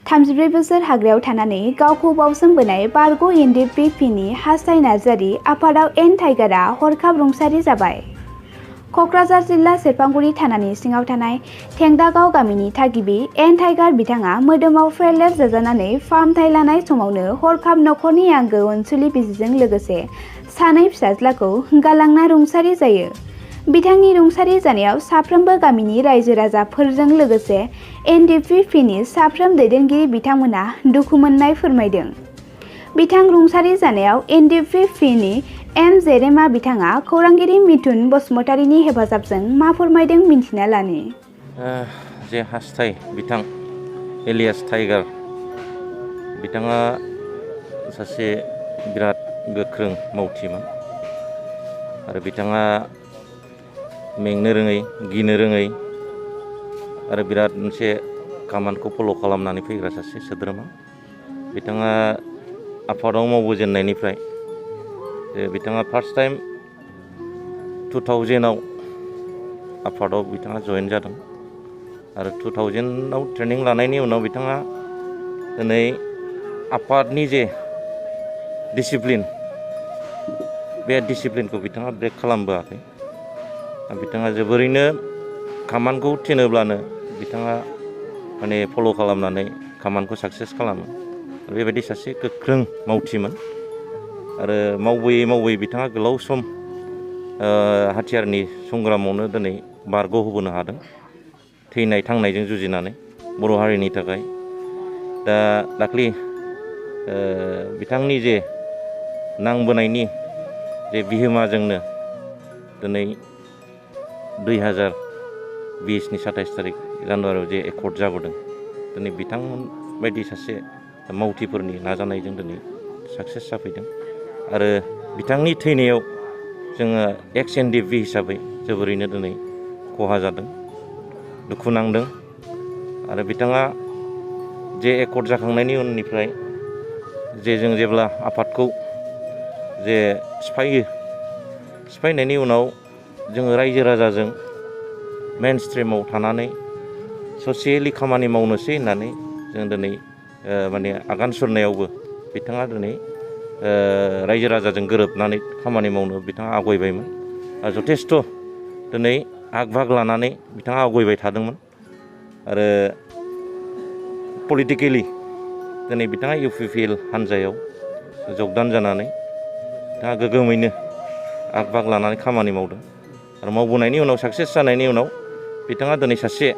34 बोसोर हाग्रायाव थानानै गावखौ बावसोमबोनाय बारग' एनडिएफबि हासाय नार्जारि आफादाव एन टाइगारआ हरखाब रुंसारि जाबाय। क'क्राझार जिल्ला सेरफांगुरि थानानि सिङाव थानाय थेंदागाव गामिनि थागिबि एन टाइगार बिथाङा मोदोमाव फेरलेब जाजानानै फाहामथाय लानाय समावनो हरखाब नखरनि आंगो अनसुलि बिसिजों लोगोसे सानै फिसाज्लाखौ गालांना रुंसारि जायो। बिथांनि रुंसारि जानायाव साफ्रोमबो गामिनि रायजो राजाफोरजों लोगोसे एनडिएफबि साफ्रोम दैदेनगिरि बिथांमोना दुखु मोननाय फोरमायदों। बिथां रुंसारि जानायाव एनडिएफबि एम जेरेमा बिथाङा खौरांगिरि मिथुन बसुमतारीनि हेफाजाबजों मा फोरमायदों मिन्थिना लानि। जे हास्थाय बिथां एलियास टाइगार बिथाङा सासे बिराद गोख्रों मावथिमोन आरो बिथाङा मेंनो रोङै गिनो रोङै आरो बिराद मोनसे खामानिखौ फल' खालामनानै फैग्रा सासे सोद्रोमा। बिथाङा आफादाव मावबोजेननायनिफ्राय बिथाङा फार्स्ट टाइम 2000 आफादाव बिथाङा जयेन जादों आरो 2000 ट्रेनिं लानायनि उनाव बिथाङा दिनै आफादनि जे डिसिप्लिन बे डिसिप्लिनखौ बिथाङा ब्रेक खालामबोआखै। बिथाङा जोबोरैनो खामानिखौ थिनोब्लानो बिथाङा फल' खालामनानै खामानिखौ साक्सेस खालामो। बेबायदि सासे गोख्रों मावथिमोन आरो मावबोयै बिथाङा गोलाव सम हाथियारनि संग्रामावनो दिनै बारग' होबोनो हादों, थैनाय थांनायजों जुजिनानै बर' हारिनि थाखाय। दा दाख्लि बिथांनि जे नांबोनायनि जे बिहोमाजोंनो दिनै 2020 नि 27 तारिख जानुवारियाव जे एकर्ड जाबोदों, दिनै बिथांमोन बायदि सासे मावथिफोरनि नाजानायजों दिनै साक्सेस जाफैदों आरो बिथांनि थैनायाव जोङो एक्स एनडिएफबि हिसाबै जोबोरैनो दिनै खहा जादों, दुखु नांदों आरो बिथाङा जे एकर्ड जाखांनायनि उननिफ्राय जों जेब्ला आफादखौ जे सिफायनायनि उनाव जोङो रायजो राजाजों मेन स्ट्रिमाव थानानै ससियेलि खामानि मावनोसै होननानै जों दिनै आगान सुरनायावबो बिथाङा दिनै रायजो राजाजों गोरोबनानै खामानि मावनो बिथाङा आवगायबायमोन आरो जथेस्थ' दिनै आग भाग लानानै बिथाङा आवगायबाय थादोंमोन आरो पलिटिकेलि दिनै बिथाङा इउपिपिएल हान्जायाव जगदान जानानै बिथाङा गोग्गोमैनो आग भाग लानानै खामानि मावदों आरो मावबोनायनि उनाव साक्सेस जानायनि उनाव बिथाङा दिनै सासे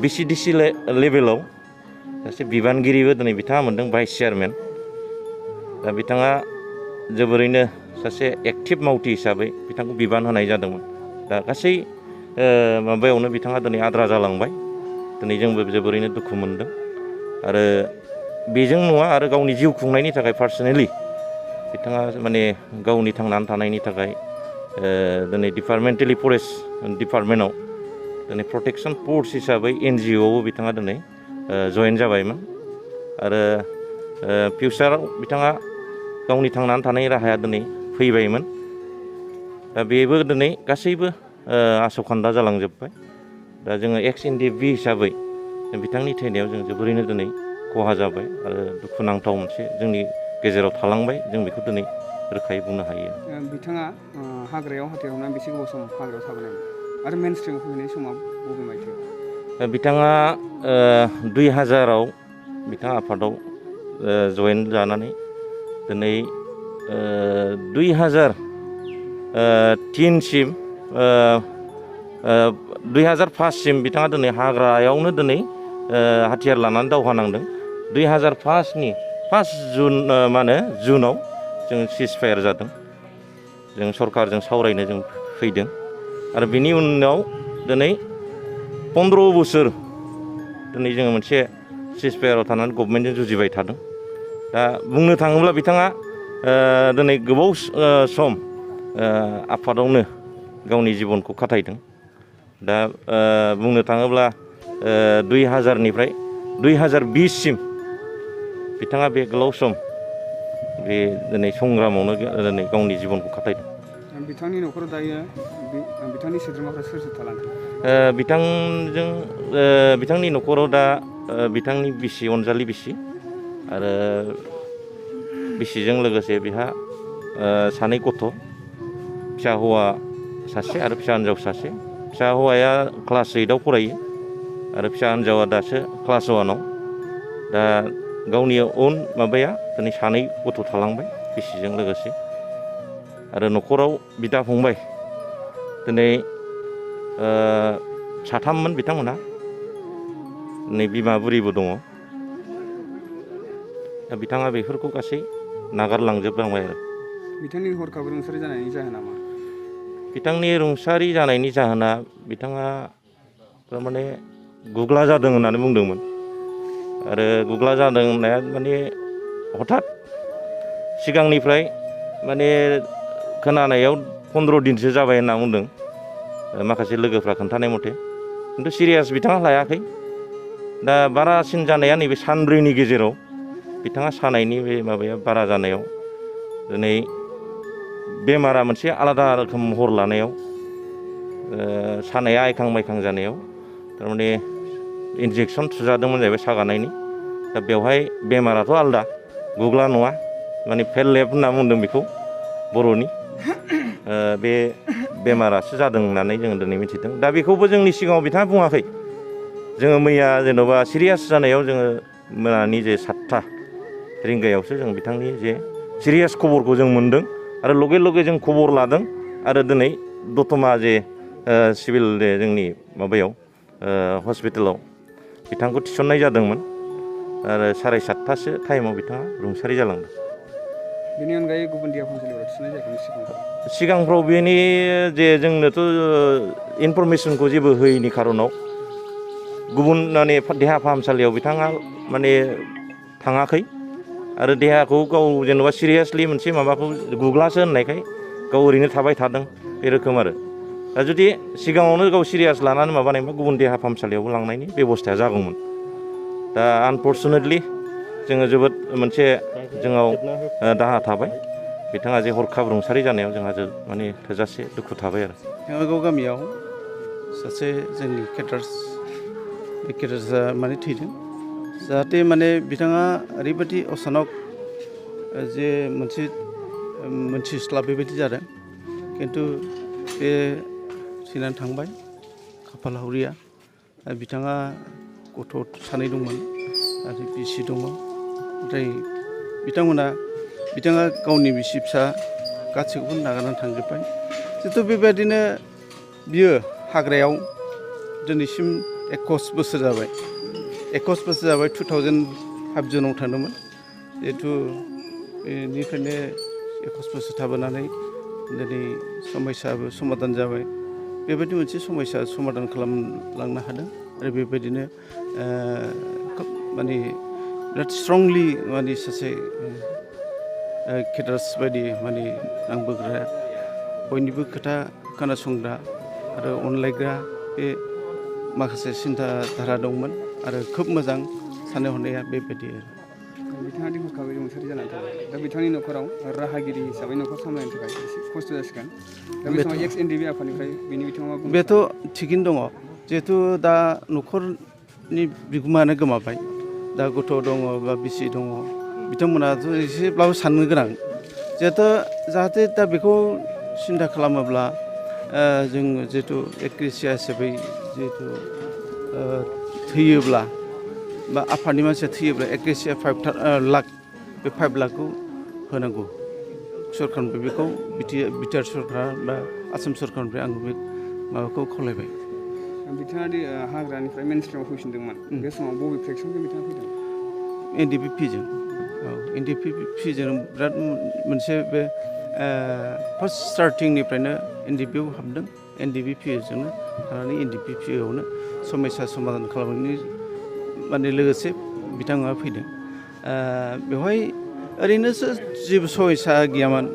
बिसिडिसि लेभेलाव सासे बिबानगिरिबो दिनै बिथाङा मोनदों, भाइस चेयारमेन। दा बिथाङा जोबोरैनो सासे एक्टिभ मावथि हिसाबै बिथांखौ बिबान होनाय जादोंमोन। दा गासै माबायावनो बिथाङा दिनै आद्रा जालांबाय। दिनै जोंबो जोबोरैनो दुखु मोनदों आरो बेजों नङा आरो गावनि जिउ खुंनायनि थाखाय पार्सनेलि बिथाङा गावनि थांनानै थानायनि थाखाय दिनै डिपार्टमेन्टेलि फरेस्ट डिपार्टमेन्टआव दिनै प्रटेक्सन फर्स हिसाबै NGOआवबो बिथाङा दिनै जयेन जाबायमोन आरो फिउचाराव बिथाङा गावनि थांनानै थानाय राहाया दिनै फैबायमोन। दा बेबो दिनै गासैबो आसखान्दा जालांजोब्बाय। दा जोङो एक्स एनडिएफबि हिसाबै बिथांनि थैनायाव जों जोबोरैनो दिनै खहा जाबाय आरो दुखुनांथाव मोनसे जोंनि गेजेराव थालांबाय, जों बेखौ दिनै रोखायै बुंनो हायो। बिथाङा हाग्रायाव हाथियार हमनानै बेसे गोबाव सम हाग्रायाव थाबोनायमोन आरो मेन स्ट्रिमाव फैनाय समाव बबे मायथाइयाव? बिथाङा 2000 बिथाङा आफादाव जयेन जानानै दिनै 2003 2005 सिम बिथाङा दिनै हाग्रायावनो दिनै हाथियार लानानै दावहा नांदों। 2005 नि 1 जुनाव जों सिजफायार जादों। जों सरकारजों सावरायनो जों फैदों आरो बिनि उनाव दिनै 15 बोसोर दिनै जोङो मोनसे सिजफायाराव थानानै गभमेन्टजों जुजिबाय थादों। दा बुंनो थाङोब्ला बिथाङा दिनै गोबाव सम आफादावनो गावनि जिबनखौ खाथायदों। दा बुंनो थाङोब्ला 2000 निफ्राय 2020 सिम बिथाङा बे गोलाव सम बे दिनै संग्रामावनो दिनै गावनि जिबनखौ खाथायदों। बिथांनि न'खराव दायो बिथांनि सोद्रोमाफ्रा सोर सोर थालांखो? बिथांनि न'खराव दा बिथांनि बिसि अनजालि बिसि आरो बिसिजों लोगोसे बिहा सानै गथ' फिसा हौवा सासे आरो फिसा हिन्जाव सासे। फिसा हौवाया क्लास 8आव फरायो आरो फिसा हिन्जावा दासो क्लास 1आव। दा गावनि उन माबाया दिनै सानै गथ' थालांबाय बिसिजों लोगोसे आरो न'खराव बिदा फंबाय दिनै साथाममोन बिथांमोनहा। नै बिमा बुरिबो दङ। दा बिथाङा बेफोरखौ गासै नागारलांजोबनांबाय आरो। बिथांनि हरखाब रुंसारि जानायनि जाहोना मा? बिथांनि रुंसारि जानायनि जाहोना बिथाङा थारमाने गुग्ला जादों होननानै बुंदोंमोन आरो गुग्ला जादों होननाया माने हठात सिगांनिफ्राय माने खोनानायाव 15 दिनसो जाबाय होनना बुंदों माखासे लोगोफ्रा खोन्थानाय मथे। खिन्थु सिरियास बिथाङा लायाखै। दा बारासिन जानाया नैबे सानब्रैनि गेजेराव बिथाङा सानायनि बे माबाया बारा जानायाव दिनै बेमारा मोनसे आलादा रोखोम महर लानायाव सानाया आइखां बायखां जानायाव थारमाने इन्जेकसन थुजादोंमोन जाहैबाय सागानायनि। दा बेवहाय बेमाराथ' आलदा गुग्ला नङा माने फेललेब होनना बुंदों बेखौ बर'नि। बे बेमारासो जादों होननानै जोङो दिनै मिथिदों। दा बेखौबो जोंनि सिगाङाव बिथाङा बुङाखै। जोङो मैया जेन'बा सिरियास जानायाव जोङो मोनानि जे 7था रिंगायावसो जों बिथांनि जे सिरियास खबरखौ जों मोनदों आरो लगे लगे जों खबर लादों आरो दिनै दतमा जे सिभिल जोंनि माबायाव हस्पिटालाव बिथांखौ थिसननाय जादोंमोन आरो 7:30 टाइमाव बिथाङा रुंसारि जालांदों। बेनि अनगायै गुबुन देहा फाहामसालियाव थिसननाय जायाखैमोन सिगांफ्राव बेनि जे जोंनोथ' इनफरमेसनखौ जेबो होयैनि खारनाव गुबुन माने देहा फाहामसालियाव बिथाङा माने थाङाखै आरो देहाखौ गाव जेनेबा सिरियासलि मोनसे माबाखौ गुग्लासो होननायखाय गाव ओरैनो थाबाय थादों बे रोखोम आरो। दा जुदि सिगाङावनो गाव सिरियास लानानै माबानायबा गुबुन देहा फाहामसालियावबो लांनायनि बेब'स्थाया जागौमोन। दा आनफर्सुनेटलि जोङो जोबोद मोनसे जोंनाव दाहा थाबाय। बिथाङा जे हरखाब रुंसारि जानायाव जोंहा माने थोजासे दुखु थाबाय आरो। हेङागाव गामियाव सासे जोंनि केटार्सआ माने थैदों। जाहाथे माने बिथाङा ओरैबायदि असानक जे मोनथिस्लाब बेबायदि जादों। खिन्थु बे थैनानै थांबाय खाफाल हावरिया। बिथाङा गथ' सानै दंमोन आरो बिसि दङ। ओमफ्राय बिथाङा गावनि बिसि फिसा गासैखौबो नागारनानै थांजोब्बाय। जिहेथु बेबायदिनो बियो हाग्रायाव दिनैसिम 21 बोसोर जाबाय। 21 बोसोर जाबाय 2005 जनाव थांदोंमोन। जिहेथु बेनिफ्रायनो 21 बोसोर थाबोनानै दिनै समयसाबो समाधान जाबाय। बेबायदि मोनसे समयसा समाधान खालामलांनो हादों आरो बेबायदिनो खोब माने बिराद स्ट्रंलि माने सासे केटार्स बायदि माने नांबोग्रा बयनिबो खोथा खोनासंग्रा आरो अनलायग्रा बे माखासे सिन्था धारा दंमोन आरो खोब मोजां साननाय हनाया बेबायदि आरो। बिथाङा दि हरखाबै रुंसारि जानानै थाबाय। दा बिथांनि न'खराव राहागिरि हिसाबै न'खर सामलायनो थाखाय एसे खस्थ' जासिगोन। दा बे समाव एक्स एनडिबि आफादनिफ्राय बेनि बिथिङाव मा बुंनो? बेथ' थिगैनो दङ। जिहेथु दा न'खरनि बिगोमायानो गोमाबाय। दा गथ' दङ बा बिसि दङ। बिथांमोनाथ' एसेब्लाबो साननो गोनां। जाहाथे दा बेखौ सिन्था खालामोब्ला जों जिहेथु एक्रेसिया हिसाबै जिहेथु थैयोब्ला बा आफादनि मानसिया थैयोब्ला एक्रेसिया 5 लाख बे 5 लाखखौ होनांगौ सरकारनिफ्राय। बेखौ बिटिआर सरकार बा आसाम सरकारनिफ्राय आं बे माबाखौ खावलायबाय। बिथाङा दि हाग्रानिफ्राय मेन स्ट्रिमाव फैफिनदोंमोन बे समाव बबे फ्रेक्सनजों बिथाङा फैदों? एनडिपिपिजों। औ एनडिपिपिजों बिराद मोनसे बे फार्स्ट स्टार्टिंनिफ्रायनो एनडिपिआव हाबदों। एनडिपिपिजोंनो थानानै एनडिपिपिआवनो समयसा समाधान खालामनायनि माने लोगोसे बिथाङा फैदों। बेवहाय ओरैनोसो जेबो समयसा गैयामोन।